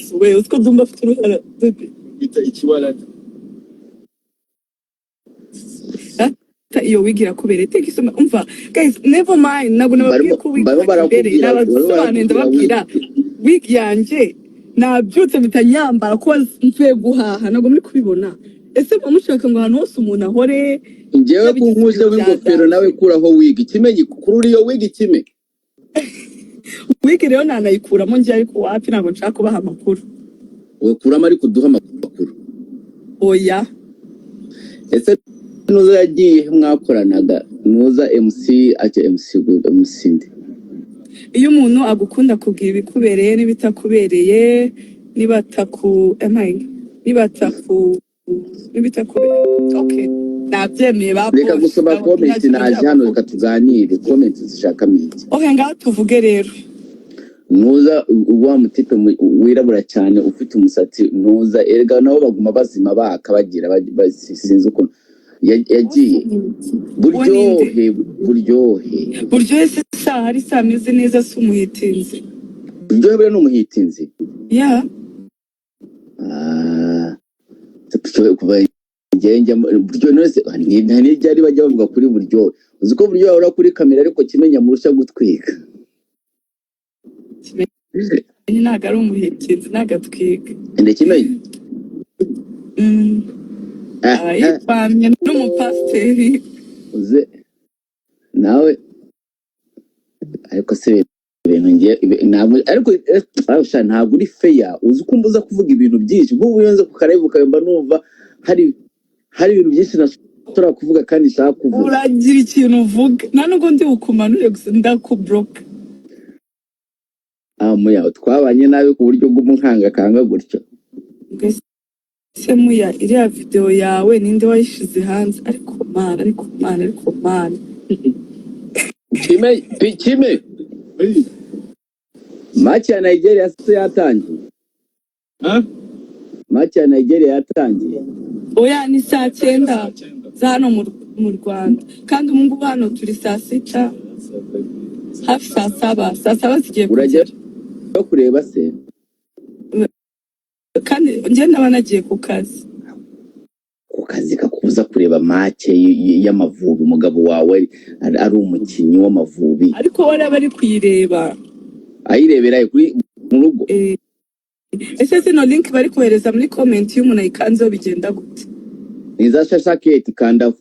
Yesu we, utwo Dumba afite uruhara baby. Bita ikiwarada. Ata iyo wig irakubereye. Thank you so much. Umva guys, never mind, ntabwo nababwiye Barimo ko wig barimo itambereye. barakubwira, barimo Nabasobanuye, barakubwira ndababwira wig. Wig yanjye nabyutse mpita nyambara kuba mvuye guhaha. Ntabwo muri kubibona. Ese muba mushaka ngo ahantu hose umuntu ahore Njyewe yabigize kunkuzeho ibintu bya ingofero nawe danger? Kuraho wig, Kimenyi, kurura iyo wig, Kime. Wig rero nanayikuramo njye, ariko wapi, ntabwo nshaka kubaha amakuru. We kuramo ariko uduhe amakuru. Oya. Ese nuza yagiye mwakoranaga, nuza MC ake MC MC nde? Iyo umuntu agukunda kubwira ibikubereye n'ibitakubereye, nibataku emayi nibataku n'ibitakubereye, okay, nabyemeye ba Reka boss. gusoma Nta comment. kintu Naje nshaka hano, kuvuga. reka tuganire, comment zishakamo iki? Okay, ngaho tuvuge rero. Nuza wa mutipe wirabura cyane ufite umusatsi, nuza erega nabo baguma bazima baka bagira sinzi ukuntu yagiye. Uwo ninde? Buryohe, Buryohe. Buryohe se saha ari saa ameze neza, si umuhitinzi? Buryohe buriya ni umuhitinzi? Ya. Ah, kuva njyewe njya Buryohe none se nta n'iryari bajya bavuga kuri Buryohe? Uzi ko Buryohe ahora kuri kamera, ariko Kimenya murusha gutwika. Kimenyi ntabwo ari umuhitinzi, ntabwo atwika. Ende Kimenyi? Aba yipamye n'umupasiteri. Uze nawe, ariko se ibintu ngiye ntabwo ariko sha, ntabwo uri feya. Uzi ko umbuza kuvuga ibintu byinshi. Nk'ubu iyo nza ku karebu kawe mba numva hari ibintu byinshi nashobora kuvuga kandi nshaka kuvuga. Uragira ikintu uvuga, nta nubwo ndi bukumanure, gusa ndakubroka. Ah, muya twabanye nabi ku buryo bw'umunkangakanga gutyo? Mbese muya, iriya video yawe ninde wayishize hanze? Ariko mana, ariko mana, ariko mana. Kime kime. Match ya Nigeria se yatangiye? Huh? Match ya Nigeria yatangiye? Oya, ni saa 9 za hano mu Rwanda, kandi ubu ngubu hano turi saa 6, hafi saa 7, saa 7 zigiye Urajya kugera. kureba se? Kandi njye ndaba nagiye ku kazi. Ku kazi kakubuza kureba match y'Amavubi, umugabo wawe ari umukinnyi w'Amavubi? Ariko we araba ari kuyireba. Ayirebera kuri mu rugo? Eh, ese zino link bari kohereza muri comment, iyo umuntu ayikanzeho bigenda gute? Ni za shashaketi, kandaho.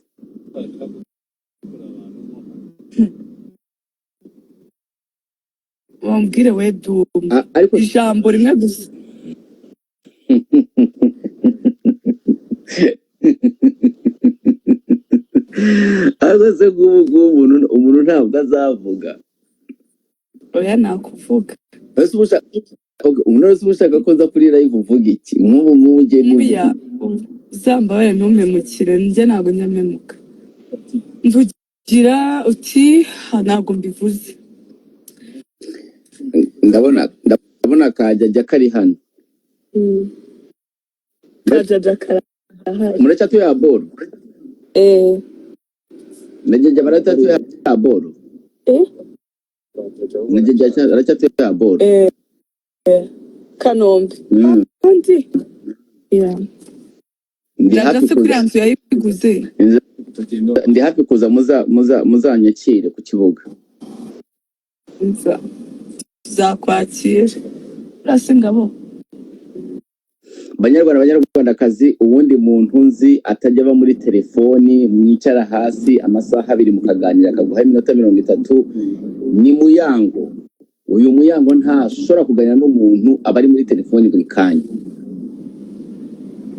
Bambwire we Dumba. Ah, ariko Ijambo rimwe gusa. Ariko se nk'ubu ngubu umuntu ntabwo azavuga? Oya, nakuvuga. Ese uba ushaka, okay, umuntu wese uba ushaka ko nza kuri live uvuga iki? Nk'ubu ngubu ngiye nivuga. Muya, uzambabare ntumpemukire, njye ntabwo njya mpemuka. Mvugira uti "Ha, ntabwo mbivuze." Ndabona kajya ajya kari hano. Kajaja karahari. Muracyatuye ya boro? Eh. Najya baracyatuye ya boro? Eh. Najya aracyatuye ya boro? Eh, Kanombe. Kandi yeah. Ndi Jaja hafi se kuri kuza. ya nzu yayiguze? Ndi hafi kuza, muzanyakire ku kibuga. Nza tuzakwakira, urase ngabo. Banyarwanda, banyarwandakazi, ubundi muntu nzi atajya aba muri telefoni, mwicara hasi amasaha 2 mukaganira akaguha iminota 30, ni Muyango. Uyu Muyango ntashobora kuganira n'umuntu aba ari muri telefoni buri kanya.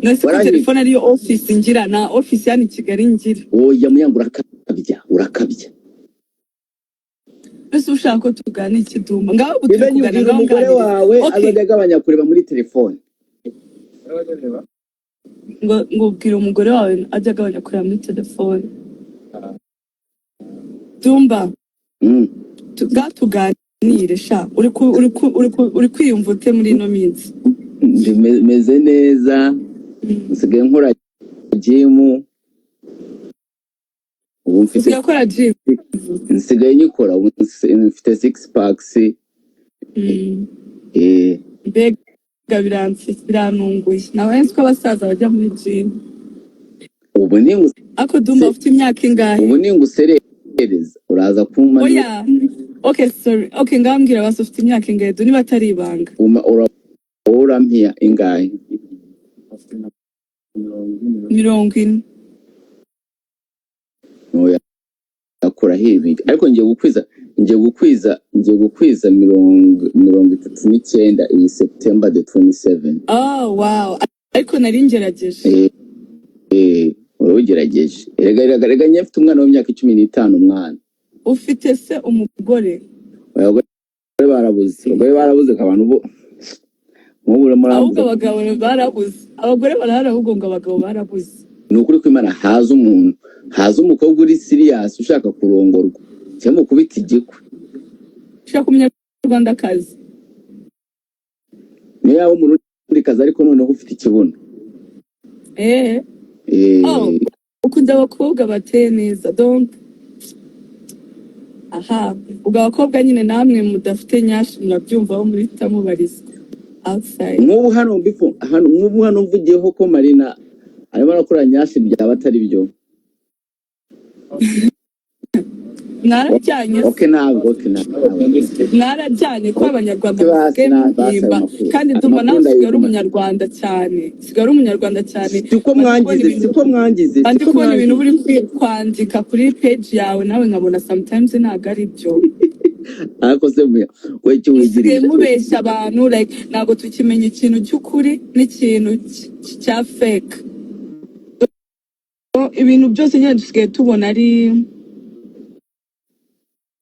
Nese ko Warangiye. telefone ariyo office ngira, na office hano i Kigali ngira. Oya Muyango, urakabya, urakabya. Ese ushaka ko tuganira iki, Dumba? Ngaho ubu turi Bimenye kuganira, ubwira ngaho umugore nganiriza. wawe Okay. azajya agabanya kureba muri telefoni. Ngo ubwira umugore wawe ajya agabanya kureba muri telefone. Dumba. Ngaho tuganire sha, uri kwiyumva ute muri ino minsi? Meze neza. Nsigaye nkora gym ubu mfite Usigaye ukora gym? Nsigaye nyikora ubu, mfite six packs. Mbega Birantunguye, nawe nzi ko abasaza bajya muri gym. Ubu ni Ariko Dumba, ufite imyaka ingahe? Ubu ni nguserereza, uraza kumpa. Oya, okay, sorry, okay, ngambwira basi, ufite imyaka ingahe du, niba atari ibanga? Wowe urampiya ingahe? 40. Oya, akuraho 2, ariko ngiye gukwiza 39 iyi September the 27. Oh wow, ariko nari ngerageje. Eh, urugerageje. Erega erega erega, njye mfite umwana w'imyaka 15, umwana. Ufite se umugore? Oya, abagore barabuze abantu bo nk'ubu Ahubwo murambuza. Abagabo barabuze, abagore barahari, ahubwo ngo abagabo barabuze. Ni ukuri kw'Imana, haza umuntu, haza umukobwa uri serious ushaka kurongorwa cyangwa mukubita igikwe. Ushaka umunyarwandakazi? Niyo yaba umurundikazi, ariko noneho ufite ikibuno. Eh. Eh. Oh, ukunda abakobwa bateye neza, donc aha ubwo abakobwa nyine namwe mudafite nyashi murabyumva, aho muhita mubarizwa outside. Nk'ubu hano mvugiyeho ko Marina arimo arakora nyashi, byaba atari byo. Mwarajyanye se? Okay, ntabwo, okay, ntabwo. Mwarajyanye ko abanyarwanda Basi basigaye basi ayo muhimba makuru kandi ndumva nawe amakuru usigaye uri ndayiguma. umunyarwanda cyane, usigaye uri umunyarwanda cyane. Siko Maze kubona mwangize ibintu siko mwangize Ndi siko kubona ibintu mwangize. uri kwandika kuri page yawe, nawe nkabona sometimes ntabwo ari byo. Ariko se muya we icyo Musigaye wigirira? mubeshya abantu, like ntabwo tukimenya ikintu cy'ukuri n'ikintu cya fake. Ibintu byose nyine dusigaye tubona ari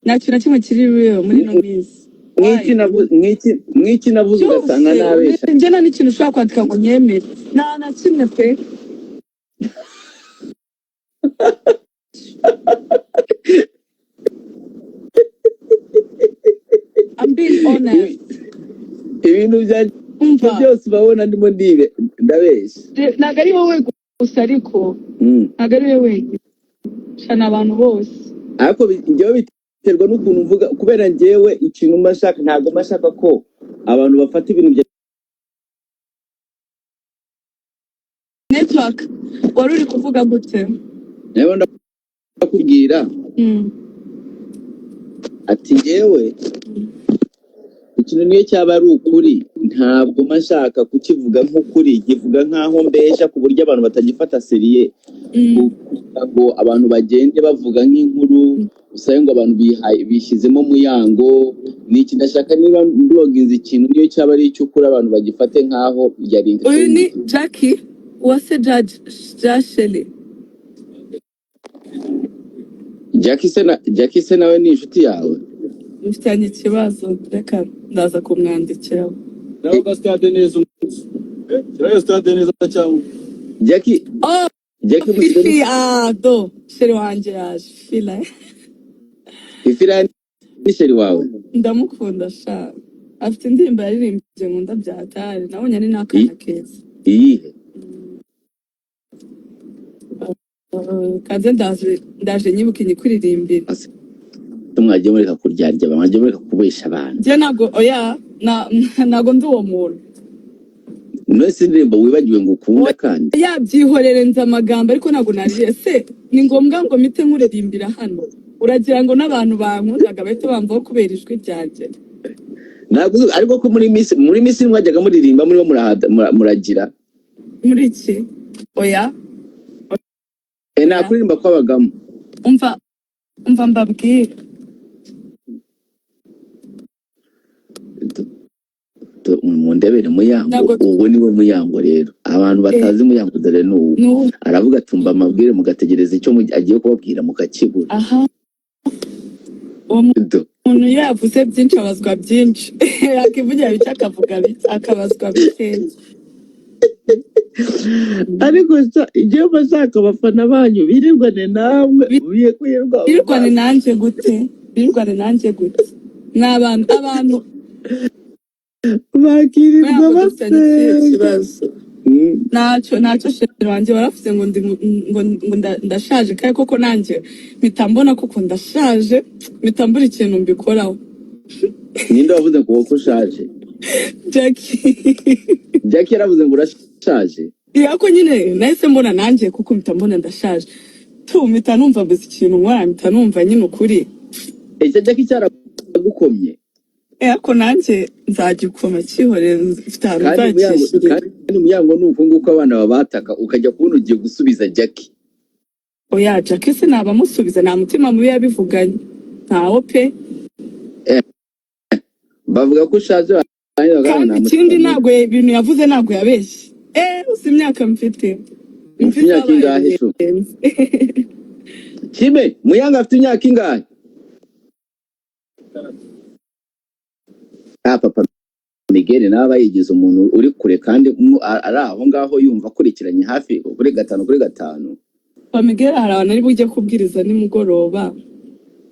nta kintu na kimwe kiri real muri ino minsi. Mwiki Why? Mwiki navuze Byose. ugasanga nabesha. Njye nta n'ikintu ushobora kwandika ngo nyemere, nta na kimwe pe. I'm being honest. Ibintu byanjye Umva. byose ubabona ndimo ndibe ndabeshya. Ntabwo ari wowe gusa, ariko ntabwo ari wowe wenyine, shana abantu bose. Ariko njyewe biterwa n'ukuntu mvuga, kubera njyewe ikintu mba nshaka, ntabwo mba nshaka ko abantu bafata ibintu bya Network, wari uri kuvuga gute? Nawe ndakubwira ati njyewe ikintu niyo cyaba ari ukuri, ntabwo mba nshaka kukivuga nk'ukuri, nkivuga nk'aho mbesha ku buryo abantu batagifata sérieux, kugira ngo abantu bagende bavuga nk'inkuru, usange ngo abantu bishyizemo muyango ni iki. Ndashaka niba mbloginze ikintu, niyo cyaba ari icy'ukuri, abantu bagifate nk'aho yari Uyu ni entertainment. Jackie Uwase Jasheli. Jackie se nawe ni inshuti yawe? Mufitanye ikibazo, reka ndaza kumwandikira. Nawe stade neza umunsi. Kirayo stade neza cyangwa Jackie. Oh. Jackie musigaye Fifi, ah, do chéri wanjye yaje, fila. Ifira ni chéri wawe? Ndamukunda sha, afite indirimbo yaririmbye nkunda bya hatari, nabonye ari n'akana keza. Iyihe? Kanze ndaje nyibuke nyikuririmbire. Ase, mwagiye mureka kuryarya abantu, mwagiye mureka kubesha abantu. Njye ntabwo, oya, ntabwo ndi uwo muntu. None se indirimbo wibagiwe ngo ukunda kandi? Yabyihorere, nzi amagambo ariko ntabwo nariye se, ni ngombwa ngo mpite nkuririmbira hano? Uragira ngo n'abantu bankundaga bahite bamvaho kubera ijwi ryanjye? Ntabwo ariko ko muri minsi mwajyaga muririmba murimo muragira. Muri iki? Oya. Nta Oya. kuririmba kwabagamo. Umva, umva mbabwire. Mundebere Muyango. Ntabwo. Uwo niwe Muyango rero, abantu batazi Muyango dore ni ubu. Ni ubu. Aravuga tumva amabwire, mugategereza icyo agiye kubabwira mukakibura. Aha, uwo Do. muntu iyo yavuze byinshi abazwa byinshi, yakivugira bike akavuga bike, akabazwa bikeya. Ariko igihe bashaka abafana banyu birirwane namwe ubiye kwirirwa Birirwane nanjye gute? Birirwane nanjye gute? Ni abantu bakirirwa Muyango, dufitanye ikihe basenga. kibazo? Ntacyo, ntacyo, chéri wanjye waravuze ngo ndi ngo ndashaje, kandi koko nanjye mpita mbona koko ndashaje, mpita mbura ikintu mbikoraho. Ninde wavuze ngo wowe ko ushaje? Jackie. Jackie yaravuze ngo urashaje. Ariko nyine nahise mbona nanjye, kuko mpita mbona ndashaje tu, mpita numva mbuze ikintu nkora, mpita numva nyine ukuri. Icyo Jackie cyaragukomye? Ariko nanjye nzagikoma, cyihorere, mfite ahantu Kandi Muyango, nzacyishyurira. kandi Muyango, ni uku nguku abana babataka, ukajya kubona ugiye gusubiza Jackie. Oya, Jackie se nabamusubiza? Nta mutima mubi yabivuganye, ntawo pe. Bavuga ko ushaje, barangiza bakavuga Kandi nta mutima ikindi, mubi. ntabwo ibintu yavuze, ntabwo yabeshye. Uzi imyaka mfite? Ufite Mfite imyaka zabaye ingahe shu? ingenzi. Kime Muyango afite imyaka ingahe? Ah, Papa Miguel nawe aba yigize umuntu uri kure, kandi ari aho ngaho yumva akurikiranye hafi kuri gatanu kuri gatanu. Papa Miguel, hari abantu ari bujye kubwiriza nimugoroba.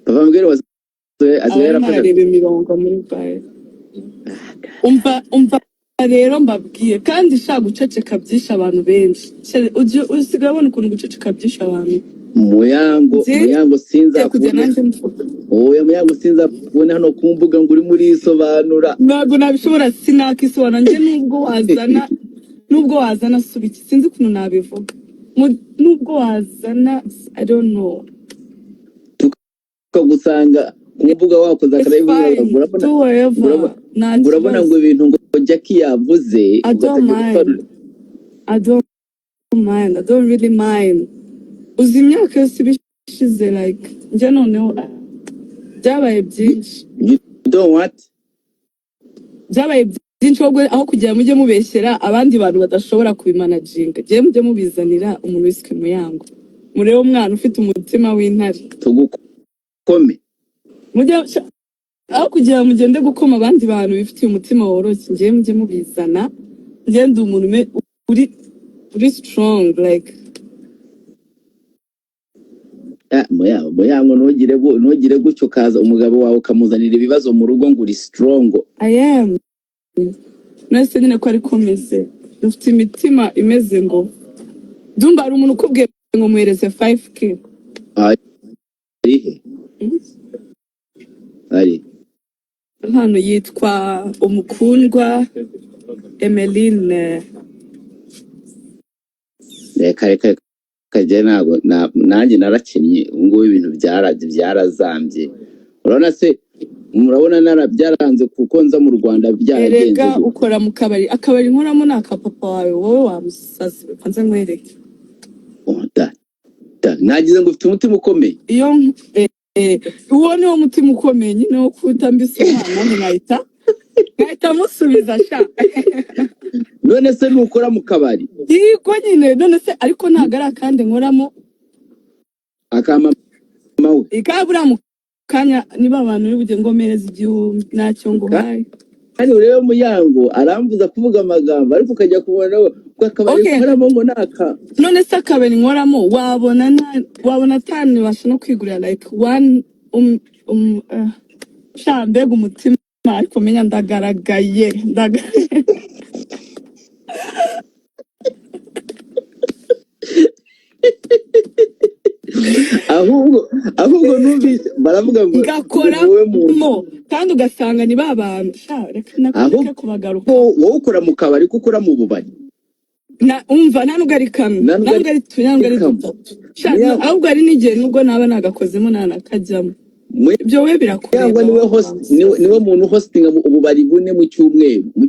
Papa Miguel asigaye Aba arimo yarafashe. arareba imirongo muri bare. Umva, umva rero mbabwiye, kandi sha, guceceka byishe abantu benshi. Usigaye ubona ukuntu guceceka byishe abantu. Muyango, Nzi Muyango, kujya sinzakubone. Nanjye mvuga. Oya Muyango, sinzakubone hano ku mbuga ngo urimo urisobanura. Ntabwo nabishobora, sinakisobanura njye. Nubwo wazana subiki, sinzi ukuntu nabivuga. Nubwo wazana, I don't know. Tukagusanga ku mbuga wakoze It's aka live fine. urabona Do whatever. Nta ngo urabona ngo kibazo. ibintu ngo Jackie yavuze, I don't ugatangira mind. gusobanura. I don't mind. I don't really mind. Uzi imyaka yose iba ishize, like njye noneho, ah, byabaye byinshi. You don't what? Byabaye byinshi. Ahubwo aho kugira mujye mubeshyera abandi bantu badashobora kubimanaginga, njyewe mujye mubizanira umuntu wiswe Muyango, murebe umwana ufite umutima w'intare. Tugukome. Mujye, aho kugira ngo mugende gukoma abandi bantu bifitiye umutima woroshye, njyewe mujye mubizana. Njye ndi umuntu uri strong, like. Ah, Muyango, ntugire gutyo ukaza umugabo wawe ukamuzanira ibibazo mu rugo ngo uri strong. I am. Nese nyine ko ariko meze, dufite imitima imeze ngo ndumva hari umuntu ukubwiye ngo muhereze 5K. Ari he? Ari Hano yitwa Umukundwa Emeline. Reka, reka, reka, njye ntabwo nanjye narakennye ubu ngubu, ibintu byarazambye. Urabona se, murabona byaranze kuko nza mu Rwanda byaragenze Erega gute? Ukora mu kabari, akabari nkoramo ni aka papa wawe. Wowe wamusazi, reka nze nkwereke. Oh, da, da. Nagize ngo ufite umutima ukomeye. Iyo uwo ni wo mutima ukomeye nyine wo kutambisa umwana, nanjye nkahita musubiza sha. None se nukora mu kabari? Yego nyine, none se ariko ntabwo ari akandi nkoramo. Akamama we. Ikaba buriya mu kanya niba abantu uri bujye ngo mpereza 1000, ntacyo nguhaye. Kandi urebe Muyango arambuza kuvuga amagambo, ariko ukajya kubona we ngo akabari nkoramo ngo naka. None se akabari nkoramo, wabona wabona atanibasha no kwigurira like one sha, mbega umutima! Ariko menya ndagaragaye, ndagaragaye. Ahubwo numvise baravuga ngo wowe muntu Ngakoramo kandi ugasanga ni ba bantu sha, reka nako Ahubwo ndeke kubagarukaho. wowe ukora mu kabari kuko ukora mu bubari. Na umva, nta nubwo ari kamwe, nta nta nubwo nubwo ari tubiri, nta nubwo ari ari kamwe. dutatu sha, ahubwo hari n'igihe nubwo naba nagakozemo ntanakajyamo. Ibyo we Muyango birakureba niwe wowe host, wamusazi. Niwe muntu hostinga mu ububari bune mu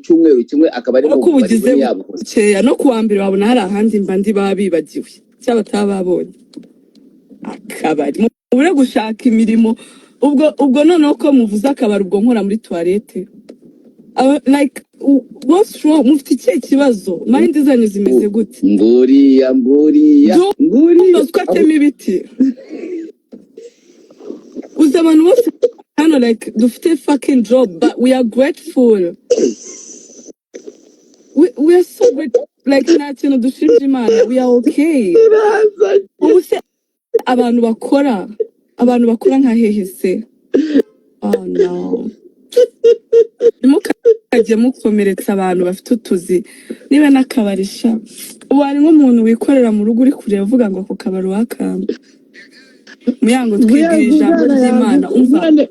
cyumweru kimwe, akaba ari mu Ariko bubari ubugize bune yabo. bukeya, no kuwa mbere wabona hari ahandi mba ndi, baba bibagiwe cyangwa bataba babonye akabari. Mubure gushaka imirimo. Ubwo noneho ko muvuze akabari, ubwo nkora muri toilette. Like what's wrong? Mufite ikihe kibazo? Mind zanyu zimeze gute? Nguriya, nguriya, nguriya. Ndumva ko atema ibiti. Uzi abantu bose hano, like dufite fucking job, but we are grateful. We are so great, like nta kintu dushinja Imana, we are okay. Irazanye. Ubu se abantu bakora nka hehe se? Oh no, ntimukajye mukomeretsa abantu bafite utuzi. Niba n'akabari sha, ubu hari nk'umuntu wikorera mu rugo uri kureba uvuga ngo ako kabari wakamba. Muyango, twibwira Muyango, ijambo umwana ry'Imana. Umva. Umwana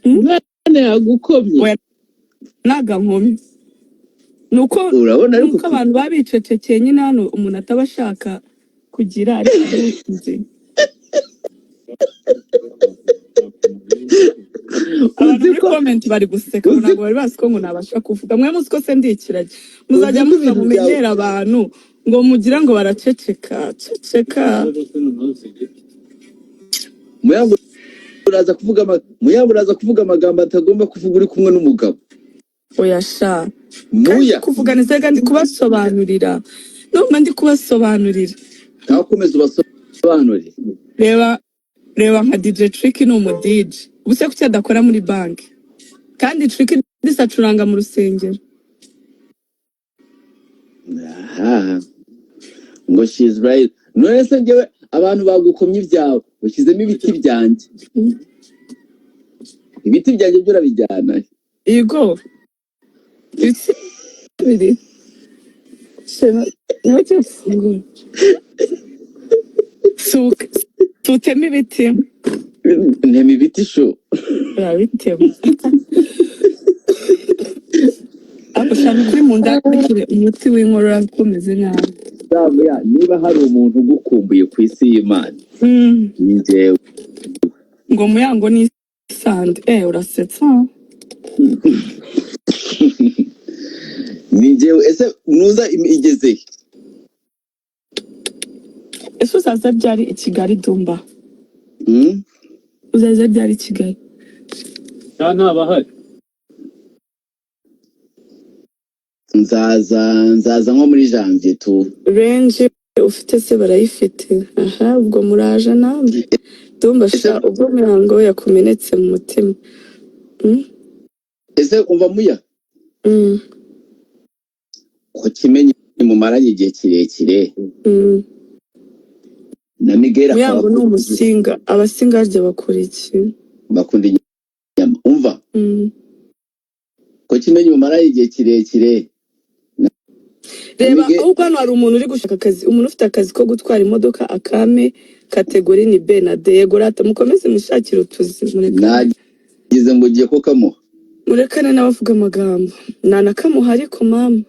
Hmm? Umwana yagukomye. Oya, ntago nkomye. Nuko Urabona ariko nuko abantu baba bicecekeye nyine hano, umuntu ataba ashaka kugira, ariko nzi abantu Uzi muri ko comment bari guseka ngo uzi ntabwo bari bazi ko ngo nabasha kuvuga. Mwe muzi ko se ndi ikiragi, muzajya uzi ko muza ibintu byawe mumenyera abantu ngo mugira ngo baraceceka ceceka. Muyango uraza kuvuga Muyango uraza kuvuga amagambo atagomba kuvuga uri kumwe n'umugabo. Oya sha, kandi Muya kuvuga neza, ndi kubasobanurira, numva ndi kubasobanurira. Nawe komeza ubasobanurire. Reba reba nka DJ Trick ni umu DJ, ubuse kuki adakora muri banki? Kandi Trick disi acuranga mu rusengero. Aha ngo she's right. None se njyewe abantu bagukomye ibyawe, ushyizemo ibiti byanjye, ibiti byanjye byo urabijyana? Yego, ibiti bibiri. Shema nawe cyo gufungura. Tuteme ibiti. Ntema ibiti shu. Urabitema. Ariko shaka kuri mu ndakire umuti w'inkorora ukomeze nabi. Muya, niba hari umuntu ugukumbuye ku isi y'Imana ni njyewe. Ngo Muyango ni sande, urasetsa. Ni njyewe. Ese nuza igeze he? Ese uzaza ryari i Kigali, Dumba? Hmm? Uzaza ryari i Kigali? Ntabahari. Nzaza nko muri janvier tu. Range ufite se barayifite? Aha ubwo muraje namwe Dumba. Ese Sha, ubwo Muyango yakumenetse mu mutima. Ese umva Muya, ko Kimenyi mumaranye igihe kirekire na Miguel akaba Muyango ni umusinga, abasinga harya bakora iki? Bakunda inyama, umva, ko Kimenyi mumaranye igihe kirekire na Reba, Miguel ahubwo hano hari umuntu uri gushaka akazi, umuntu ufite akazi ko gutwara imodoka akame kategori ni B na D. Yego rata, mukomeze mushakire utuzi, murekane. Nagize ngo ugiye ko kamuha. Murekane n'abavuga amagambo, ntanakamuha ariko mama.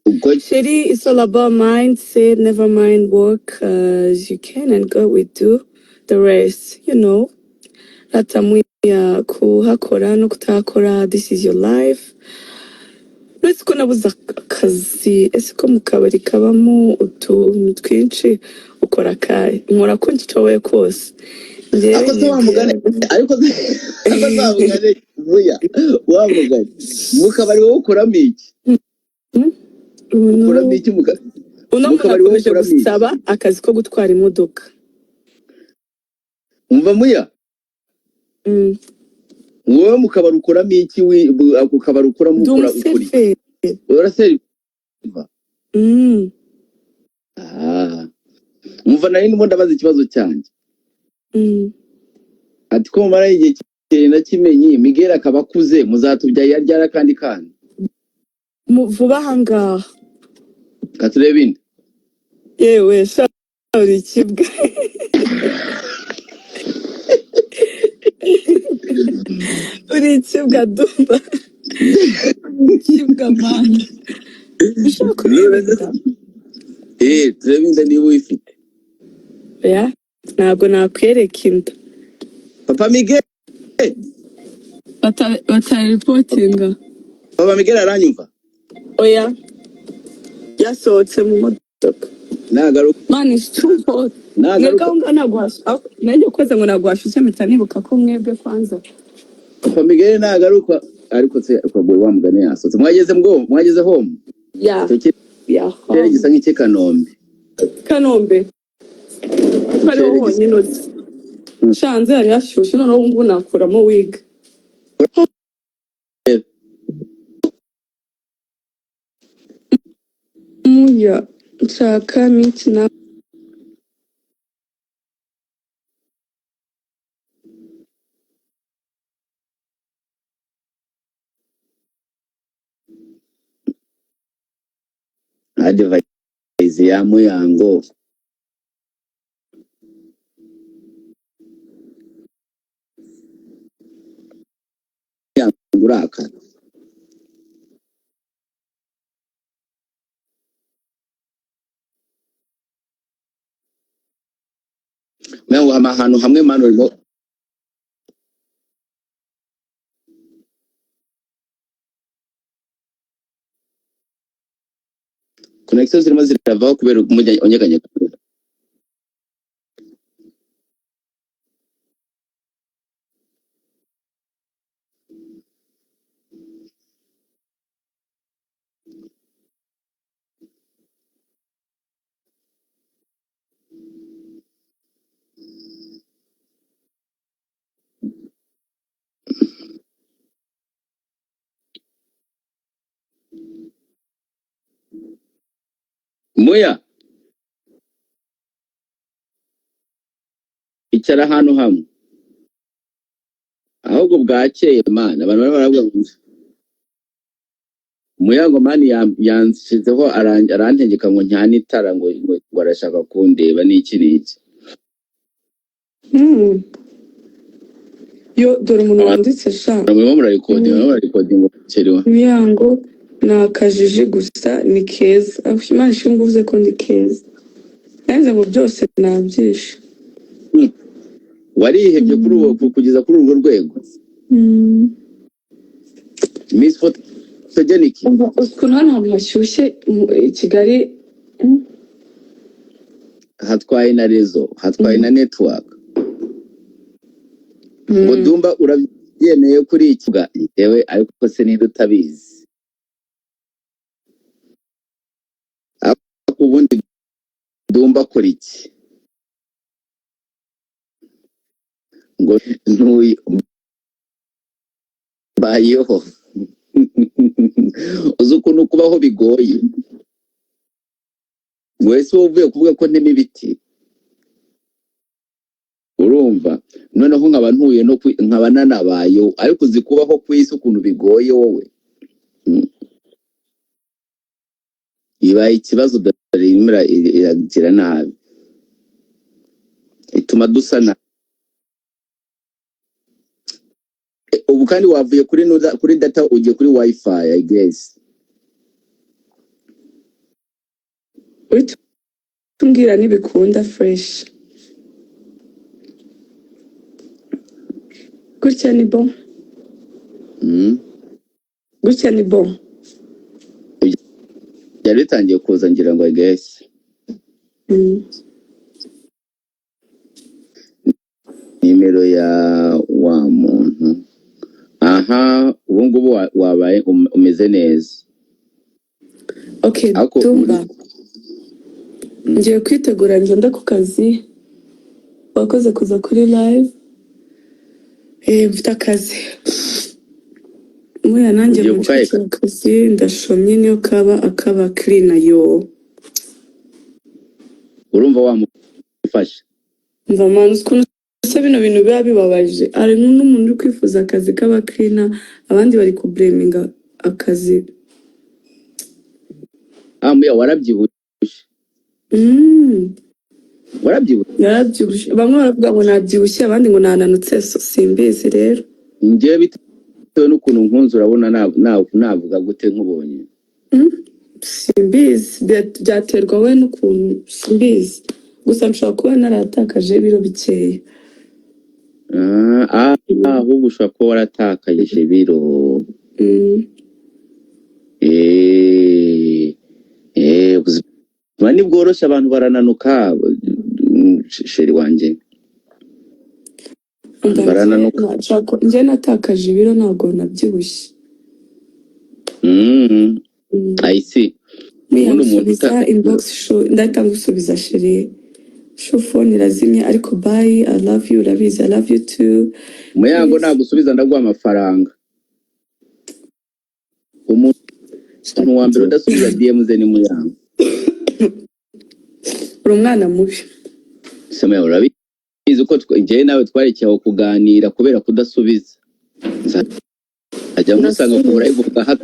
Ubwo Sheri, it's all about mindset. Never mind, work as you can and God will do the rest. Ratamuya, kuhakora no kutahakora, this is your life. Uretse ko nabuze akazi, ese ko mu kabari kabamo utuntu twinshi, ukora akahe? Nkora ko nshoboye kose njyewe. Ako se wa mugani, ariko se ako se wa mugani, Muya, wa mugani, mu kabari wowe ukoramo iki? Ukoramo iki Uno mu muntu kabari wowe akomeje ukoramo iki? gusaba akazi ko gutwara imodoka. Umva Muya, wowe mu kabari ukoramo iki? Ako kabari ukoramo Ndi ukora ukora iki? Umuseferi. Uraseriva? Ah, umva, nari ndimo ndabaza ikibazo cyanjye. Ati ko mumara igihe kirekire na Kimenyi, Miguel akaba akuze, muzatubyaye aryara akandi kana? Vuba aha ngaha. Katurebe indi. Yewe sha, uri ikibwa, uri ikibwa Dumba, uri ikibwa mani, ushaka kureba Niba inda? Turebe inda niba uyifite. Oya, ntabwo nakwereka inda. Papa Miguel. Bataripotinga. Papa Miguel aranyumva? Oya, yasohotse mu modoka. Nagaruka. Man, it's too hot. Mwebwe Nagaruka. Aho ngaho ntabwo nanjye koze ngo ntabwo hashyushye, mpita nibuka ko mwebwe kwanza. Papa Miguel nagaruka, ariko se ukagura wa mugani yasohotse, mwageze mwo, mwageze home? Ya. Icyo Ya. kirere Home. gisa nk'icy'i Kanombe. Kanombe ko ariho Ikirere gisa honyine uzi shanze hari hashyushye, noneho ubu ngubu nakuramo wig. Muya, nshaka minsi na Advice ya Muyango. Urakara. Ngo hama ahantu hamwe mani urimo connection zirimo ziravaho kubera unyeganyega. Muya icara ahantu hamwe ahubwo bwakeye mana, abantu barimo baravuga ngo Muyango mani yanshizeho arantegeka ngo ntane itara ngo ngo arashaka kundeba n'iki n'iki. Yo dore umuntu wanditse sha. Murimo murarikodinga, murimo murarikodinga umuceri wa. Muyango ni akajiji gusa ni keza. Ah, Imana ishimwe uvuze ko ndi keza. Nanze ngo byose nabyishe. Warihebye kuri uwo kugeza kuri urwo rwego. Miss Photogenic. Umva ukuntu hano hantu hashyushye i Kigali. Hatwaye na rezo, hatwaye na network. Ngo Dumba urabyemeye kuri iki bwa njyewe, ariko se niba utabizi? Ariko ubundi Dumba akora iki? Ngo ntuye mbayeho, uzi ukuntu kubaho bigoye. Wese wowe uvuye kuvuga ko ntema ibiti, urumva noneho nkaba ntuye no nkaba nanabayeho, ariko uzi kubaho ku isi ukuntu bigoye wowe. Ibaye ikibazo dore irimo iragira nabi, ituma dusa nabi. Ubu kandi wavuye kuri nuda, kuri data ugiye kuri wifi, I guess. Uhita umbwira nibikunda fresh. Gutya ni bon. Gutya ni bon. Byari bitangiye kuza ngira ngo I guess. Nimero ya wa muntu aha ubu ngubu wabaye umeze neza. Okay, ariko uri Dumba. Ngiye kwitegura ngende ku kazi. Wakoze kuza kuri live. Mfite akazi. Muya nanjye Ugiye kukahe munshakira akazi ndashomye niyo kaba akaba clean yo. Urumva wamufasha? Mva man, ukuntu se bino bintu biba bibabaje. Hari n'umuntu uri kwifuza akazi k'aba cleaner, abandi bari kublaminga akazi. Ah Muya, warabyibushye. Warabyibushye. Narabyibushye. Bamwe baravuga ngo nabyibushye, abandi ngo nananutse, so simbizi rero. Njyewe bitewe n'ukuntu nkunze urabona navuga gute nkubonye? Simbizi, byaterwa we n'ukuntu, simbizi. Gusa nshobora kuba naratakaje ibiro bikeya. Ahubwo ushobora kuba waratakaje ibiro. Ubuzima ni bworoshye, abantu barananuka, chérie wanjye. Umva njye Barananuka. Njye natakaje ibiro ntabwo nabyibushye. I see. Ubundi umuntu Muyansubiza inbox show, ndahita ngusubiza chérie. Show phone irazimye ariko bye, I love you, urabizi I love you too. Muyango Please. Nagusubiza ndaguha amafaranga. Umuntu wa mbere udasubiza DM ze ni Muyango. Uri umwana mubi. Samuel, urabizi ko njyewe nawe twarekeye aho kuganira kubera kudasubiza. Nzajya ngusanga ku Ndasubiza. live ugaha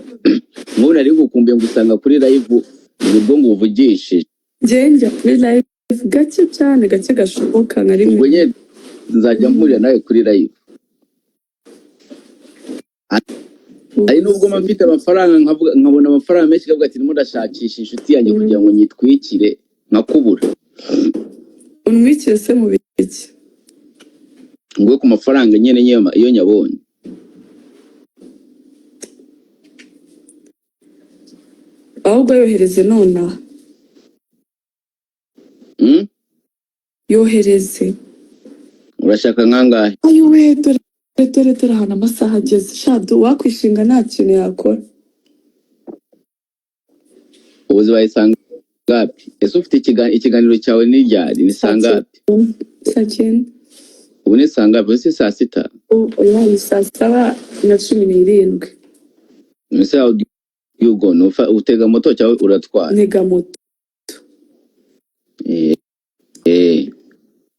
nk'ubu nari ngukumbuye ngusanga kuri live nibwo nguvugishije. Njye njya kuri live gake cyane, gake gashoboka nka rimwe. Ubwo nyine nzajya mpurira nawe kuri live. Hari nubwo mba mfite amafaranga nkavuga nkabona amafaranga menshi nkavuga ati ndimo ndashakisha inshuti yanjye kugira ngo nyitwikire nkakubura. Untwikire se mu biki? Nguhe ku mafaranga nyine iyo nyabonye. Ahubwo yohereze nonaha. Yohereze. Urashaka nkangahe? Ayiwe, dore dore dore ahantu amasaha ageze. Shadu, wakwishinga nta kintu yakora. Ubu zibaye sangapi? Ese ufite ikiganiro cyawe ni ryari? Ni Saa sangapi? 9, saa 9. Ubu ni sangapi? Ubu si saa 6? Oya, ni saa 7:17. Ese how do you go? Utega moto cyangwa uratwara? Ntega moto. Eh,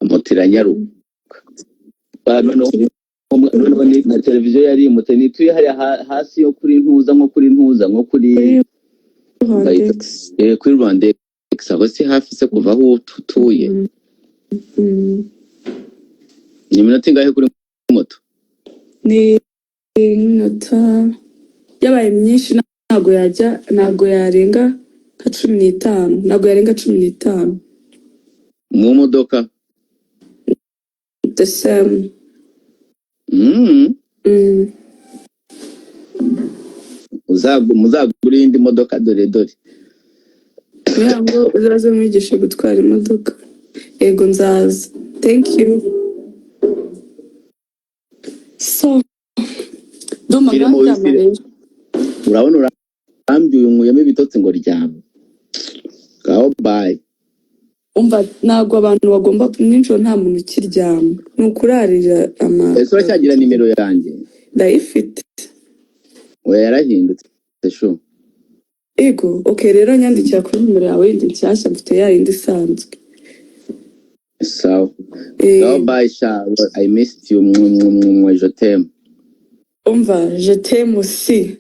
moto iranyaruka. Noneho na televiziyo yarimutse, nituye hariya hasi yo kuri ntuza, nko kuri ntuza, nko kuri Kuri bayita Rwandex. Kuri Rwandex. Aho si hafi se kuva aho utuye? Ni iminota ingahe kuri moto? Ni iminota yabaye myinshi, ntabwo yajya, ntabwo yarenga nka 15, ntabwo yarenga 15. Mu modoka? The same. Muzagure iyindi modoka, dore dore. Kugira ngo uzaze mwigishe gutwara imodoka. Yego, nzaza. Thank you. So ndumva Firimo nkaryama wisire. rero. Urabona urambiwe, nkuyemo ibitotsi ngo ryama. Ngaho bye. Umva, ntabwo abantu bagomba, nijoro nta muntu ukiryama, ni ukurarira ama. Ese uracyagira nimero yanjye? Ndayifite. Oya, yarahindutse shu. Ego, okay, rero nyandikira kuri nimero yawe yindi nshyashya, mfite ya yindi isanzwe. Sawa sawa. Bye sha, I missed you. Mwe mwe mwe, je t'aime. Umva, je t'aime aussi.